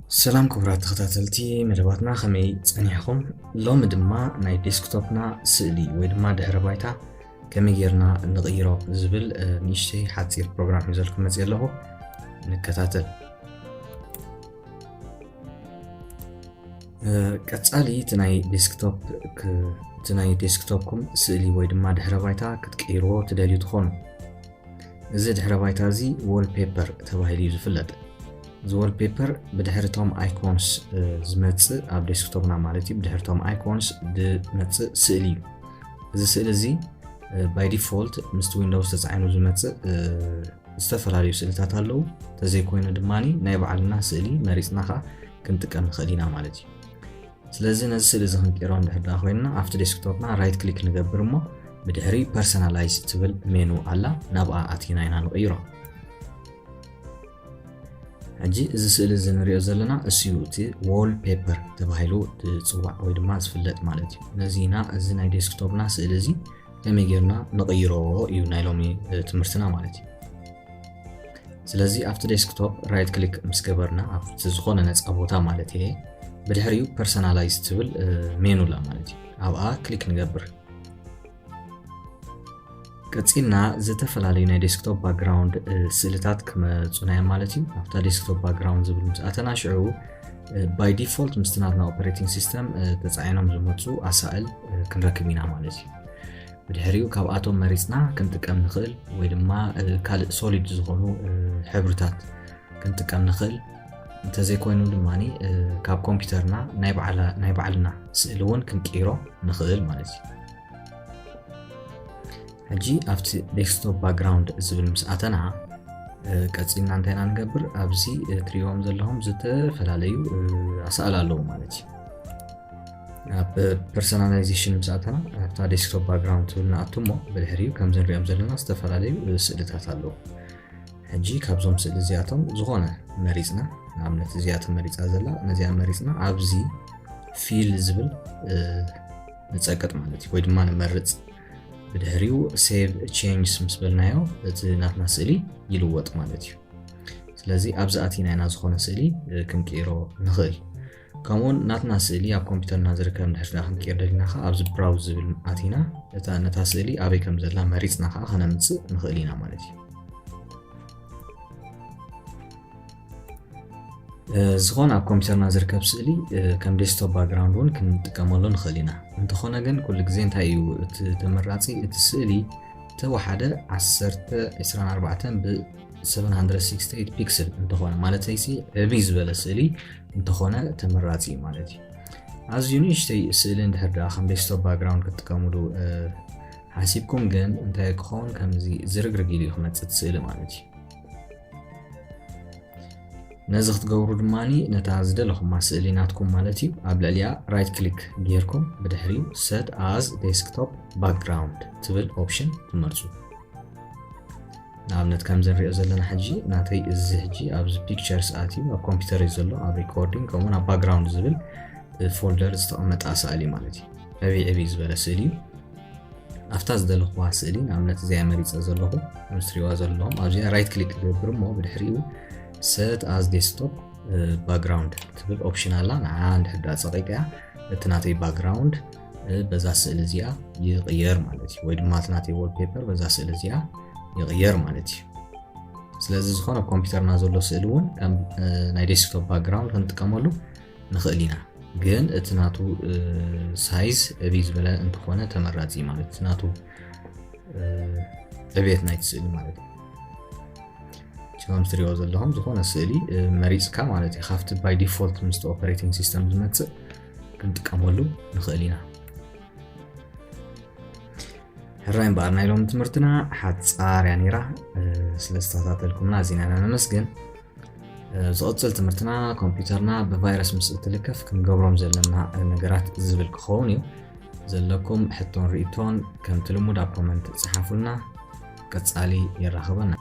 ሰላም ክቡራት ተኸታተልቲ መደባትና፣ ከመይ ጸኒሕኹም? ሎሚ ድማ ናይ ዴስክቶፕና ስእሊ ወይ ድማ ድሕረ ባይታ ከመይ ጌርና ንቕይሮ ዝብል ንእሽተይ ሓጺር ፕሮግራም ሒዘልኩም መጽእ ኣለኹ። ንከታተል። ቀጻሊ እቲ ናይ ዴስክቶፕ እቲ ናይ ዴስክቶፕኩም ስእሊ ወይ ድማ ድሕረ ባይታ ክትቀይርዎ ትደልዩ ትኾኑ። እዚ ድሕረ ባይታ እዚ ዎልፔፐር ተባሂሉ እዩ ዝፍለጥ። እዚ ዎልፔፐር ብድሕሪ ቶም ኣይኮንስ ዝመጽእ፣ ኣብ ዴስክቶፕና ማለት እዩ፣ ብድሕሪ ቶም ኣይኮንስ ዝመጽእ ስእሊ እዩ። እዚ ስእሊ እዚ ባይ ዲፎልት ምስቲ ዊንዶውስ ተጻዒኑ ዝመጽእ ዝተፈላለዩ ስእልታት ኣለዉ። ተዘይኮይኑ ድማ ናይ ባዕልና ስእሊ መሪጽና ኸዓ ክንጥቀም ንኽእል ኢና ማለት እዩ። ስለዚ ነዚ ስእሊ እዚ ክንቀይሮ እንድሕር ደኣ ኮይንና፣ ኣብቲ ዴስክቶፕና ራይት ክሊክ ንገብር እሞ ብድሕሪ ፐርሰናላይዝ ትብል ሜኑ ኣላ፣ ናብኣ ኣቲና ኢና ንቕይሮ። ሕጂ እዚ ስእሊ እዚ ንሪኦ ዘለና እሱ እዩ፣ እቲ ዎል ፔፐር ተባሂሉ ዝፅዋዕ ወይ ድማ ዝፍለጥ ማለት እዩ። ነዚ ኢና እዚ ናይ ዴስክቶፕና ስእሊ እዚ ከመይ ጌርና ንቕይሮ እዩ ናይ ሎሚ ትምህርትና ማለት እዩ። ስለዚ ኣብቲ ዴስክቶፕ ራይት ክሊክ ምስ ገበርና ኣብቲ ዝኾነ ነፃ ቦታ ማለት እየ፣ ብድሕሪኡ ፐርሰናላይዝ ትብል ሜኑ ኣላ ማለት እዩ። ኣብኣ ክሊክ ንገብር። ቀጺልና ዝተፈላለዩ ናይ ዴስክቶፕ ባክግራውንድ ስእልታት ክመጹና እዮም ማለት እዩ። ኣብታ ዴስክቶፕ ባክግራውንድ ዝብል ምስ ኣተና ሽዑ ባይ ዲፎልት ምስቲ ናትና ኦፐሬቲንግ ሲስተም ተጻዒኖም ዝመጹ ኣሳእል ክንረክብ ኢና ማለት እዩ። ብድሕሪኡ ካብኣቶም መሪጽና ክንጥቀም ንኽእል ወይ ድማ ካልእ ሶሊድ ዝኾኑ ሕብርታት ክንጥቀም ንኽእል። እንተዘይኮይኑ ድማ ካብ ኮምፒውተርና ናይ ባዕልና ስእሊ እውን ክንቅይሮ ንኽእል ማለት እዩ። ሕጂ ኣብቲ ዴስክቶፕ ባክግራውንድ ዝብል ምስ ኣተና ቀጺልና እንታይ ኢና ንገብር? ኣብዚ ትሪእዎም ዘለኹም ዝተፈላለዩ ኣሳእል ኣለዉ ማለት እዩ። ኣብ ፐርሰናላይዜሽን ምስ ኣተና ኣብታ ዴስክቶፕ ባክግራውንድ ትብል ንኣቱ እሞ ብድሕሪኡ ከምዚ ንሪኦም ዘለና ዝተፈላለዩ ስእልታት ኣለዉ። ሕጂ ካብዞም ስእሊ እዚኣቶም ዝኾነ መሪጽና፣ ንኣብነት እዚኣ ተመሪጻ ዘላ፣ ነዚኣ መሪጽና ኣብዚ ፊል ዝብል ንጸቅጥ ማለት እዩ፣ ወይ ድማ ንመርጽ። ብድሕሪኡ ሴቭ ቼንጅስ ምስ በልናዮ እቲ ናትና ስእሊ ይልወጥ ማለት እዩ። ስለዚ ኣብዚ ኣቲና ኢና ዝኾነ ስእሊ ክንቅይሮ ንኽእል። ከምኡውን ናትና ስእሊ ኣብ ኮምፒውተርና ዝርከብ እንድሕር ደኣ ክንቅይር ደሊና ኸዓ ኣብዚ ብራውዝ ዝብል ኣቲና እታ ነታ ስእሊ ኣበይ ከም ዘላ መሪጽና ኸዓ ከነምጽእ ንኽእል ኢና ማለት እዩ። ዝኾነ ኣብ ኮምፒውተርና ዝርከብ ስእሊ ከም ዴስክቶፕ ባክግራውንድ እውን ክንጥቀመሉ ንኽእል ኢና። እንተኾነ ግን ኩሉ ግዜ እንታይ እዩ እቲ ተመራጺ? እቲ ስእሊ ተወሓደ ዓሰርተ ዕስራን ኣርባዕተን ብ ሰቨን ሃንድረድ ሲክስቲ ኤይት ፒክስል እንተኾነ፣ ማለተይሲ ዕብይ ዝበለ ስእሊ እንተኾነ ተመራጺ እዩ ማለት እዩ። ኣዝዩ ንእሽተይ ስእሊ እንድሕር ደኣ ከም ዴስክቶፕ ባክግራውንድ ክትጥቀምሉ ሓሲብኩም ግን እንታይ ክኸውን? ከምዚ ዝርግርግ ኢሉ እዩ ክመጽእ እቲ ስእሊ ማለት እዩ። ነዚ ክትገብሩ ድማ ነታ ዝደለኹማ ስእሊ ናትኩም ማለት እዩ ኣብ ልዕሊኣ ራይት ክሊክ ጌርኩም ብድሕሪኡ ሰት ኣዝ ዴስክቶፕ ባክግራውንድ ትብል ኦፕሽን ትመርጹ። ንኣብነት ከምዚ ንሪኦ ዘለና ሕጂ ናተይ እዚ ሕጂ ኣብዚ ፒክቸርስ ኣትዩ ኣብ ኮምፒውተር እዩ ዘሎ፣ ኣብ ሪኮርዲንግ ከምኡውን ኣብ ባክግራውንድ ዝብል ፎልደር ዝተቐመጠ ኣሳእል እዩ ማለት እዩ። ዕብይ ዕብይ ዝበለ ስእሊ እዩ። ኣብታ ዝደለኹዋ ስእሊ ንኣብነት እዚኣ መሪጸ ዘለኹ፣ ከም ትሪእዋ ዘለኹም ኣብዚኣ ራይት ክሊክ ክገብር እሞ ብድሕሪኡ ሰት ኣዝ ዴስክቶፕ ባክግራውንድ ትብል ኦፕሽን ኣላ። ንዓ እንድሕር ደኣ ጸቂጠያ እቲ ናተይ ባክግራውንድ በዛ ስእሊ እዚኣ ይቕየር ማለት እዩ፣ ወይ ድማ እቲ ናተይ ዎልፔፐር በዛ ስእሊ እዚኣ ይቕየር ማለት እዩ። ስለዚ ዝኾነ ኣብ ኮምፒውተርና ዘሎ ስእሊ እውን ከም ናይ ዴስክቶፕ ባክግራውንድ ክንጥቀመሉ ንኽእል ኢና። ግን እቲ ናቱ ሳይዝ ዕብይ ዝበለ እንተኾነ ተመራጺ ማለት እቲ ናቱ ዕብየት ናይቲ ስእሊ ማለት እዩ። ከምዚ ትሪእዎ ዘለኹም ዝኾነ ስእሊ መሪጽካ ማለት እዩ፣ ካብቲ ባይ ዲፎልት ምስቲ ኦፐሬቲንግ ሲስተም ዝመጽእ ክንጥቀመሉ ንኽእል ኢና። ሕራይ እምበኣር ናይ ሎሚ ትምህርትና ሓጻር እያ ነይራ። ስለ ዝተኸታተልኩምና ኣዚና ኢና ነመስግን። ዝቕጽል ትምህርትና ኮምፒውተርና ብቫይረስ ምስ እትልከፍ ክንገብሮም ዘለና ነገራት ዝብል ክኸውን እዩ። ዘለኩም ሕቶን ርእይቶን ከምቲ ልሙድ ኣብ ኮመንት ጸሓፉልና። ቀጻሊ የራኽበና።